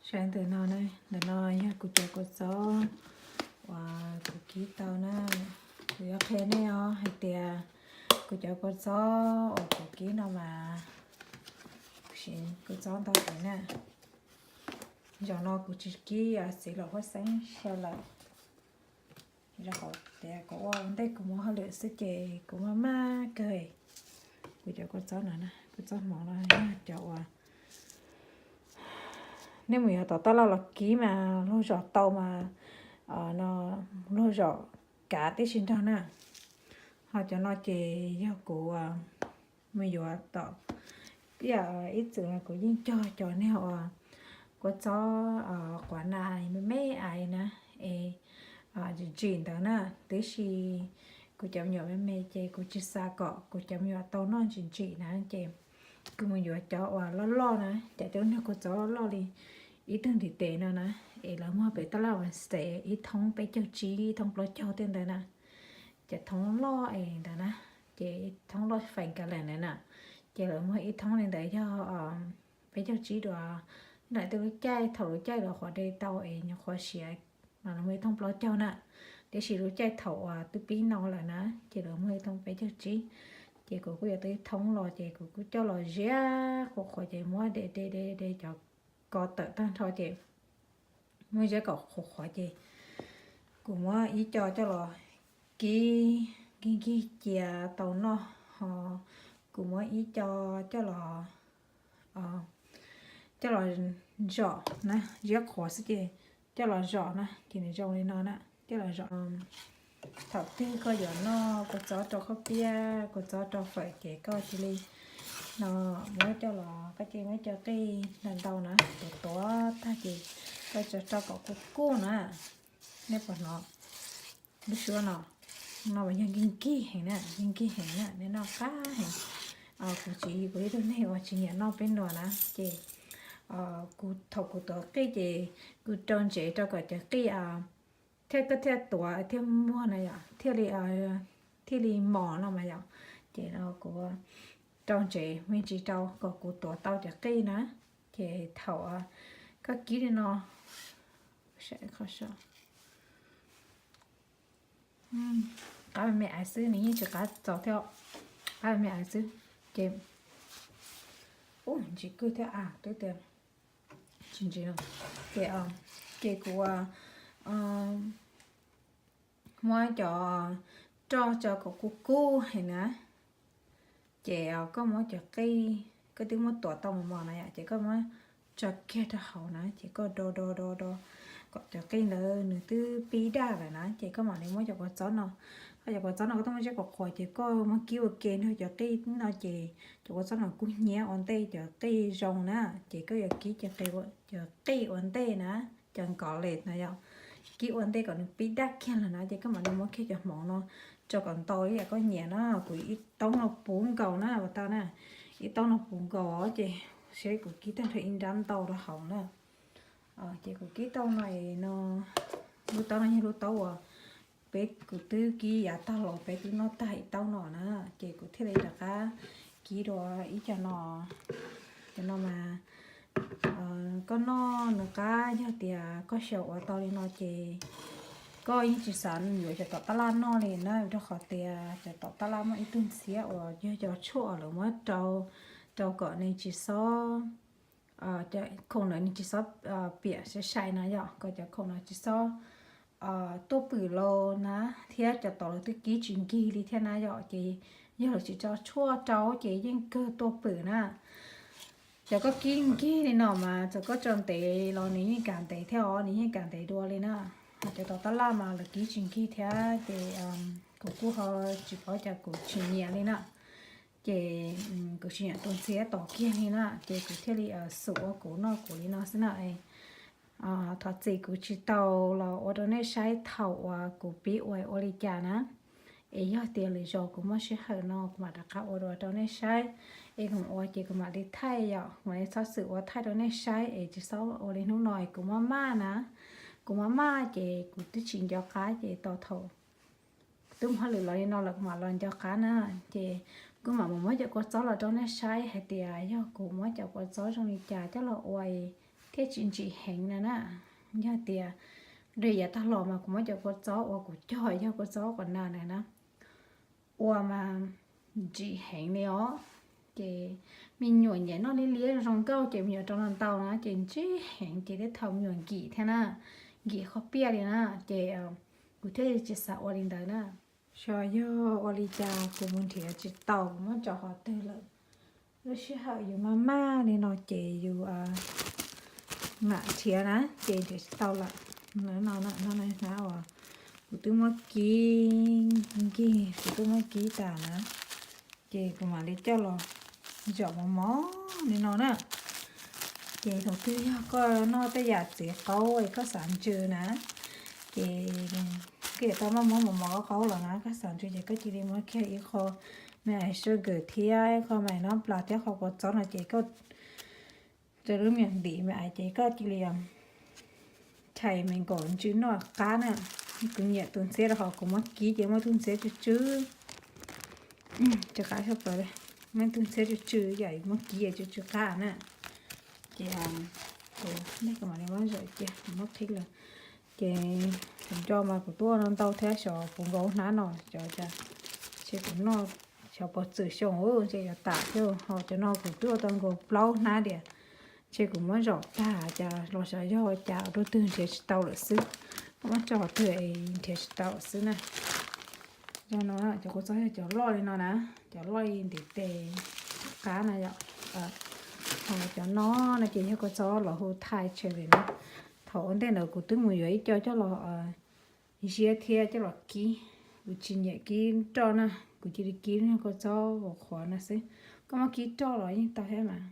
Saib ntawm no na, ntawm no yog kuv cov kua txob uas kuv kib tau na. Kuv yuav qhia nej os hais tias kuv cov kua txob uas kuv kib no mas, kua txob ntau heev na. Zaum no kuv tsis kib txiv laum huab xeeb xyaw lawm, rau qhov tias kuv ua ua ntej kuv mus hauj lwm xwb ces kuv maj maj kawg. Kuv cov kua txob no, kua txob hmoov no yog cov uas nej mus yuav tom taj laj los kib mas luag zom tau mas, no luag zom kav tib si nrog na. Ho cov no ces yog kuv mus yuav tom, ib txwm no kuv yeej cog cov niag uas kua txob quav na me me ais na, es ntsim ntsim ntawd na, tiam sis kuv cov me nyuam me me ces kuv tsis xav kom kuv cov me nyuam tau noj ntsim ntsim na ces kuv mus yuav cov uas loj loj na, cov cov niag kua txob loj loj li ib tug ntiv tes no na, es lawv muag pem taj laj Wednesday ib thoob peb caug tsib, ib thoob plaub caug tej ntawd na. Ces thoob loj es ntawd na, ces ib thoob loj feem ka lees ntawd na, ces lawv muag ib thoob li ntawd yog peb caug tsib dua. Ib lam tej lub caij thaum lub caij los qhuav de tau es nyuam qhuav siav mas lawv muag ib thoob plaub caug na, tiam sis lub caij thaum uas twb pib no lawm na ces lawv muag ib thoob peb caug tsib. Ces kuv kuj yuav tau ib thoob los ces kuv kuj coj los ziab qhuav qhuav ces muab de de de de cov ko tawm tag nrho ces muab ziab kom qhuav qhuav ces kuv muab ib co coj los kib nkig nkig cia tau noj, ho kuv muab ib co coj los, coj los zom na, ziab qhuav xwb ces coj los zom na ces nws zoo li no na, coj los zom. Thaum twg koj yuav noj kua txob rau khaub piab, kua txob rau fawm ces koj cia li no muab coj los, koj cia li muab cov qij ntau ntau na, tuav tuav tag ces koj tso rau kom kub kub na. Nej puas hnov lub suab no? No mas yog nkig nkig heev na, nkig nkig heev na, nej noj qab heev. Kuv tsis, kuv ib tug neeg uas tsis nyiam noj peb nuam na, ces kuv thaum kuv tuav qij ces kuv rau ntsev rau kom cov qij thiaj, koj thiaj tuav thiaj muag na yom, thiaj li, thiaj li mos no mas yom. Ces no kuv rau ntsev me ntsis rau kom kuv tuav tau cov qij na. Ces thaum koj kib li no, qab me me aiv xwb, nws yeej tsis qab txaus thiab, qab me me aiv xwb. Ces ub, ntsim kawg thiab a, twb tias tsis ntsim no. Ces, ces kuv muab cov roj tso kom kub kub heev na. Ces koj muab cov qij, koj twb muab tuav tau mos mos na yom, ces koj muab tso kiag rau hauv na, ces koj do do do do kom cov qij ntawd nws twb pib daj lawm na, ces koj mam li muab cov kua txob no, koj cov kua txob no koj twb muab ziab kom qhuav ces koj muab kib ua ke nrog cov qij no ces cov kua txob no kub hnyiab ua ntej cov qij zoo na, ces koj yuav kib cov qij ua ntej na, cov nkos les na yom, kib ua ntej kom nws pib daj kiag lawm na, ces koj mam li muab kiag cov hmoov no tso kom ntau ib yam koj nyiam na, kuv ib toob no puv nkaus na, ua tau na, ib toob no puv nkaus ces seb kuv kib tag nrho ib nrab ntau rau hauv na. Ces kuv kib tau no es no, lub taub no yog lub taub uas peb, kuv twb kib yav tag los peb twb noj tag ib taub no na, ces kuv thiaj li rov qab kib dua ib co no. Cov no mas koj noj nws qab, yog tias koj xyaw ua tau li no ces koj yeej tsis xav yuav cov tom tab laj noj li na, rau qhov tias cov tom tab laj muaj ib tug ntxhiab uas yog cov tshuaj lawv muab rau, rau kom nws tsis xob, khoom ntawd nws tsis xob piam sai sai na yom, kom cov khoom no tsis xob tuaj pwm los na, thiab cov tod lawv twb kib tsis nkig li thiab na yom, ces yog lawv tsis tso tshuaj rau ces yeej kawg tuaj pwm na. Cov koj kib nkig li no mas txawm koj tso ntev los nws yeej kam ntev thiab os, nws yeej kam ntev dua li na. Ho cov tom tab laj mas lawv kib tsis nkig thiab ces kuv kuj ho tsis paub cas kuv tsis nyiam li na. Ces kuv tsis nyiam tus ntxhiab tom kiag li na, ces kuv thiaj li xum ua kuv noj kuv li no xwb na. Thov txim kuv tsis tau los ua rau nej saib thaum uas kuv pib ua ua li cas na. Es yog tias lwm zaus kuv muaj sij hawm no kuv mam rov qab ua dua rau nej saib. Es kuv ua ces kuv mam li thaij yom, kuv mam li txhob xwm ua thaij rau nej saib es tsis txhob ua li hnub no es kuv maj maj na. Kuv maj maj ces kuv twb tsis nco qab ces tos thaum twb mus hauj lwm los li no lawm kuv mam los nco qab na. Ces kuv mam mus muab cov kua txob los rau nej saib hais tias yog kuv muab cov kua txob zoo li cas coj los ua es thiab tsis ntsim heev no na. Yog tias dua yav tag los mas kuv muab cov kua txob uas kuv cog yog kua txob quas nas na, ua mas ntsim heev li os. Ces me nyuam nyiam noj liab liab zoo nkauj ces me nyuam rau no ntau na ces ntsim heev ces thiaj thaum me nyuam nkim thiab na, nkim qhov piaj li na, ces kuv thiaj tsis xav ua li ntawd na. Xyov yog ua li cas kuv mus nrhiav tsis tau, kuv muab tso qhov twg lawm. Lub sij hawm yus maj maj li no ces yus mam nrhiav na, ces nrhiav tsis tau lawm. No, no, no, no, no, uas kuv twb muab kib nkig, kuv twb muab kib tas na, ces kuv mam li coj los zom mos mos li no na. Ces thaum twg yog koj noj tej yam txiv qaub es koj xav ntsws na, ces koj yuav tau noj muab mos mos qaub qaub los na, koj xav ntsws ces koj cia li muab kiag ib qho me ais sugar thiab ib qho me ais nab plas thiab qho kua txob no ces koj rau lub me nyuam ntim me ais ces koj cia li chais me nkaus ntsws noj qab na. Kuv nyiam tus ntxhiab rau qhov kuv muab kib ces muaj tus ntxhiab tsw tsw, tsw qab tshaj plaws li. Muaj tus ntxhiab tsw tsw yam muab kib tsw tsw qab na. Ces nej kuv mam li muab zom cia, kuv muab qhib lawm. Ces kuv nco mas kuv tuaj no ntau thiab xyov puas nkaus hnab no, xyov cas, ntshe kuv noj xyov puas txwm xyoo ntshe yuav tas thiab ho cov no kuv twb ua tau nkaus plaub hnab diam. Ntshe kuv muab zom tag cas los xyov yog cas ua rau twg nrhiav tsis tau lawm xwb, muab tso qhov twg nrhiav tsis tau lawm xwb na. Yog no cov kua txob yog cov loj li no na, cov loj li ntiv tes qab na yom. Ho cov no no ces yog kua txob los hu Thai cherry na. Thaum ua ntej ntawd kuv twb mus yuav ib co coj los ziab thiab coj los kib. Kuv tsis nyiam kib roj na, kuv cia li kib kua txob uas qhuav no xwb. Koj muab kib roj los yeej tau thiab mas.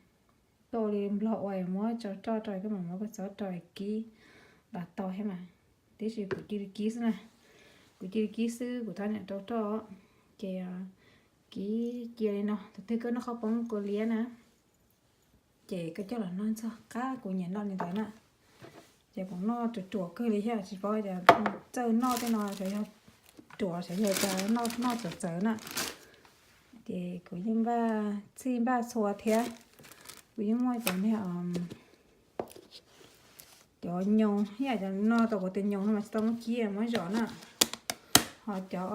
Koj ua li nplog ua muab tso roj rau koj mam muab kua txob rau kib los tau thiab mas. Tiam sis kuv cia li kib xwb na. Kuv cia li kib xwb, kuv tab niam rau roj. Ces kib cia li no, thaum twg koj noj qhaub poob kua liab na, ces koj coj los noj ntxuag qab, kuv nyiam noj li ntawd na. Ces kuv noj ruam ruam kawg li thiab, tsis paub cas txawj noj tej no, xyov yog ruam xyov yog cas noj noj txawv txawv na. Ces kuv yeej npaj txhij npaj txhua thiab. Kuv yeej muaj cov niag cov nyoos, ib yam cov no tau kuv tus nyoos no mas tsis tau muab kib muab zom na. Ho cov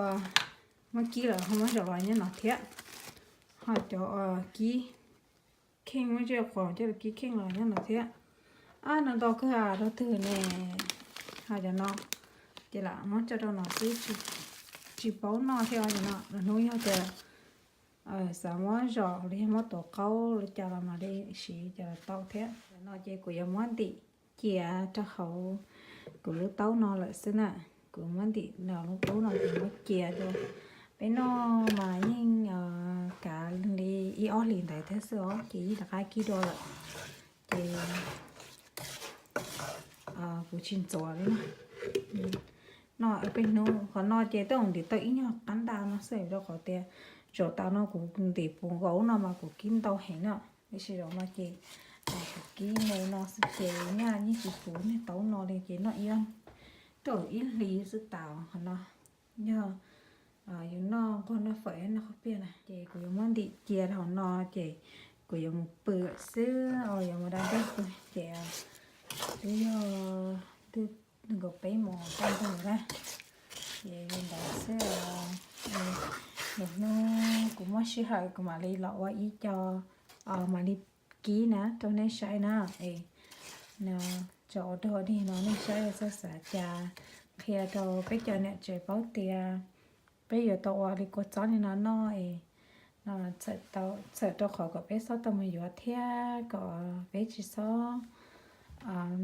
muab kib lawm ho muab zom los nyob no thiab. Ho cov kib kheej muab zej qhuas coj los kib kheej los nyob no thiab. Ab, no ntau kawg rau twg ne. Ho cov no ces lam muab tso rau no xwb, tsis paub noj thiab os. Cov no lwm hnub yog tias xav muab zom los yog muab tuav qaub li cas los mam li siv ces los tau thiab. Cov no ces kuv yuav muab ntim cia rau hauv kuv lub taub no lawm xwb na. Kuv muab ntim no lub taub no ces muab cia rau peb noj mas yeej kav li ib ob hlis ntawd thiab xwb os, ces yeej rov qab kib dua lawm. Ces kuv tsis ntxuav li na. Noj peb hnub, qhov no ces twb ntim tau ib nyuag qab ntaj no xwb, rau qhov tias zaum tas no kuv ntim puv nkaus no mas kuv kib ntau heev na. Tiam sis zaum no ces kuv kib mus no xwb ces nyaj yeej tsis puv niag taub no li ces noj ib, twb ib hlis xwb tas qhov no. Yog yus noj nquag noj fawm noj qhaub piag na ces kuv yuav muab ntim cia rau hauv no ces kuv yuav mus pw xwb, yuav mus da dej pw ces twb yog twb nkaus peb moos tag nrho na. Ces li ntawd xwb, lwm hnub kuv muaj sij hawm kuv mam li los ua ib co, mam li kib na rau nej saib na. Es tso ua dog dig no nej saib txhob xav cas, qhia rau peb cov niam tsev paub tias peb yuav tau ua li kua txob li no noj es no txhawm rau qhov kom peb txhob tau mus yuav thiab kom peb tsis txhob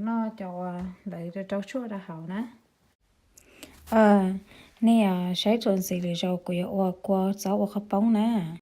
noj cov uas lawv rau tshuaj rau hauv na. Nej saib txuas ntxiv lwm zaus kuv yuav ua kua txob ua qhaub poob na.